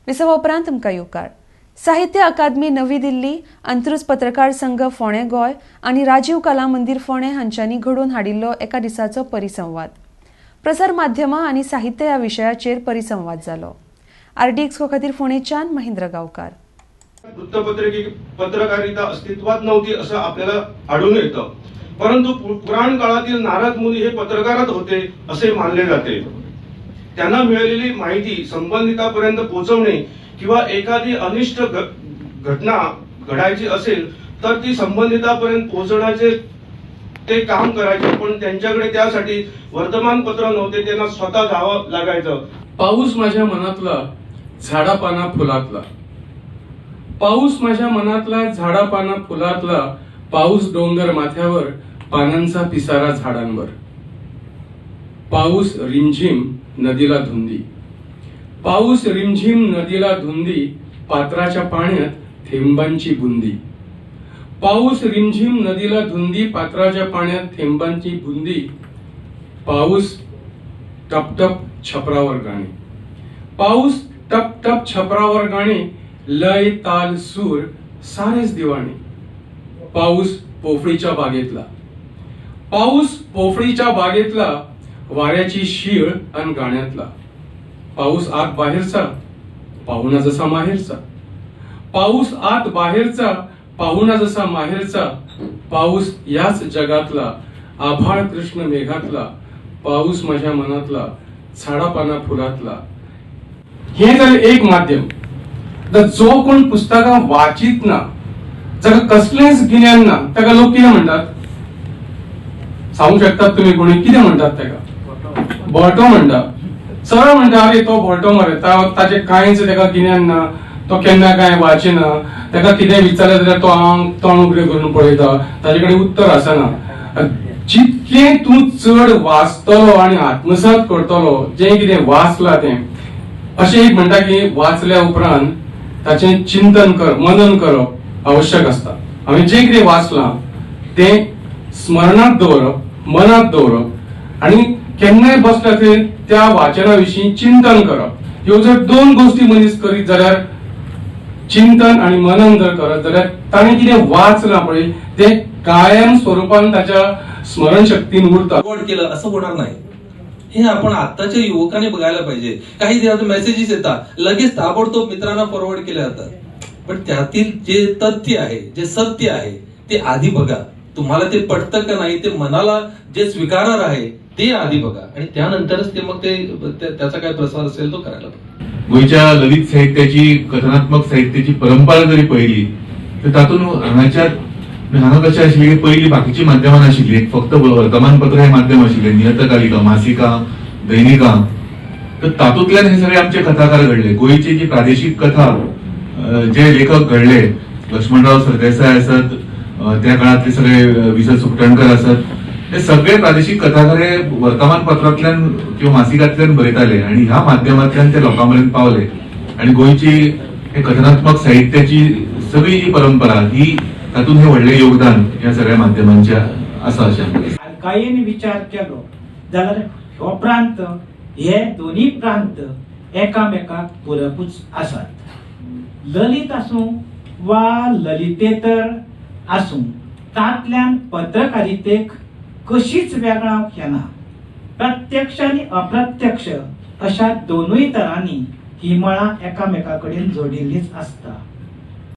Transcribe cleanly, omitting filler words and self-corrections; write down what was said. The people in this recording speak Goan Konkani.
विसवा उपरांत तुमकां येवकार. साहित्य अकादमी नवी दिल्ली, अंत्रुज पत्रकार संघ फोंडें गोंय आनी राजीव कला मंदिर फोंडें हांच्यांनी घडोवन हाडिल्लो एका दिसाचो परिसंवाद. प्रसार माध्यमां आनी साहित्य ह्या विशयाचेर परिसंवाद जालो. आरडीएक्स खातीर फोंडेच्यान महेंद्र गांवकार. वृत्तपत्रिके पत्रकारिता अस्तित्वात नव्हती असं आपल्याला आढळून येतं, परंतु पुराण काळातील नारद मुनी हे पत्रकारच होते असे मानले जाते. त्यांना मिळालेली माहिती संबंधितापर्यंत पोहोचवणे किंवा एखादी अनिष्ट घटना घडायची असेल तर ती संबंधितापर्यंत पोहोचवण्याचे ते काम करायचे, पण त्यांच्याकडे त्यासाठी वर्तमानपत्र नव्हते, त्यांना स्वतः जावं लागायचं. पाऊस माझ्या मनातला झाडापाना फुलातला, पाऊस माझ्या मनातला झाडापाना फुलातला, पाऊस डोंगर माथ्यावर पानांचा पिसारा झाडांवर, पाऊस रिमझिम नदीला धुंदी, पाऊस रिमझिम नदीला धुंदी, पात्राच्या पाण्यात थेंबांची बुंदी, पाऊस रिमझिम नदीला धुंदी, पात्राच्या पाण्यात थेंबांची बुंदी, पाऊस टपटप छपरावर गाणे, पाऊस टपटप छपरावर गाणे, लय ताल सूर सारेच दिवाणे, पाऊस पोफळीच्या बागेतला, पाऊस पोफळीच्या बागेतला, वाऱ्याची शीळ अन गाण्यातला, पाऊस आत बाहेरचा पाहुणा जसा माहेरचा, पाऊस आत बाहेरचा पाहुणा जसा माहेरचा, पाऊस याच जगातला आभाळ कृष्ण मेघातला, पाऊस माझ्या मनातला झाडापाना फुलातला. हे जालें एक माध्यम. आतां जो कोण पुस्तकां वाचीत ना, जाका कसलेंच गिन्यान ना, ताका लोक कितें म्हणटात सांगूंक शकतात तुमी? कोणी कितें म्हणटात ताका? भोटो म्हणटा. सरळ म्हणटा, अरे तो भोटो मरे, ताचें कांयच ताका गिन्यान ना, तो केन्ना कांय वाचिना, ताका कितें विचारलें जाल्यार तो आंग तोंड उगडें करून पळयता, ताजे कडेन उत्तर आसना. जितकें तूं चड वाचतलो आनी आत्मसात करतलो जें कितें वाचलां तें, अशें एक म्हणटा की वाचल्या उपरांत ताचें चिंतन कर, मनन करप आवश्यक आसता. हांवें जें कितें वाचलां तें स्मरणांत दवरप, मनांत दवरप आनी केन्नाय बसल्या थंय त्या वाचना विशीं चिंतन करप. ह्यो जर दोन गोश्टी मनीस करीत जाल्यार, चिंतन आनी मनन जर करत जाल्यार, ताणें कितें वाचलां पळय तें कायम स्वरुपान ताच्या स्मरण शक्तीन उरता. फॉरवर्ड केलं असं होणार नाही. हे आपण आत्ताच्या युवकांनी बघायला पाहिजे. काही मेसेजेस येतात, लगेच ताबडतोब मित्रांना फॉरवर्ड केले जातात, पण त्यातील जे तथ्य आहे, जे सत्य आहे ते आधी बघा. तुम्हाला ते पटतं का नाही, ते मनाला जे स्वीकारार्ह आहे ते आधी बघा आणि त्यानंतरच ते मग ते त्याचा काय प्रसार असेल तो करायला पाहिजे. गोंयच्या ललित साहित्याची, कथनात्मक साहित्याची परंपरा जरी पळयली तर तातूंत हांगाच्या हांगा कशें आशिल्लें की पयलीं बाकीची माध्यमां नाशिल्लीं, फक्त वर्तमानपत्र हें माध्यम आशिल्लें, नियतकालिकां, मासिकां, दैनिकां. तर तातूंतल्यान हे सगळे आमचे कथाकार घडले. गोंयची जी प्रादेशीक कथा जे लेखक घडले, लक्ष्मणराव सरदेसाय आसत, त्या काळांतले सगळे वि स सुखटणकर आसत, हे सगळे प्रादेशीक कथाकार हे वर्तमानपत्रांतल्यान किंवा मासिकांतल्यान बरयताले आणि ह्या माध्यमांतल्यान ते लोकां मेरेन पावले आणि गोंयची हे कथनात्मक साहित्याची सगळी जी परंपरा ही तातूंत हे व्हडलें योगदान ह्या सगळ्या माध्यमांचें आसा अशें आमकां दिसता. बारकायेन विचार केलो जाल्यार हो प्रांत, हे दोनूय प्रांत एकामेकाक पुरकूच आसात. ललित आसूं वा ललितेतर आसूं, तांतल्यान पत्रकारितेक कशीच वेगळावंक येना. प्रत्यक्ष आनी अप्रत्यक्ष अशा दोनूय तरांनी ही मळां एकामेका कडेन जोडिल्लीच आसता.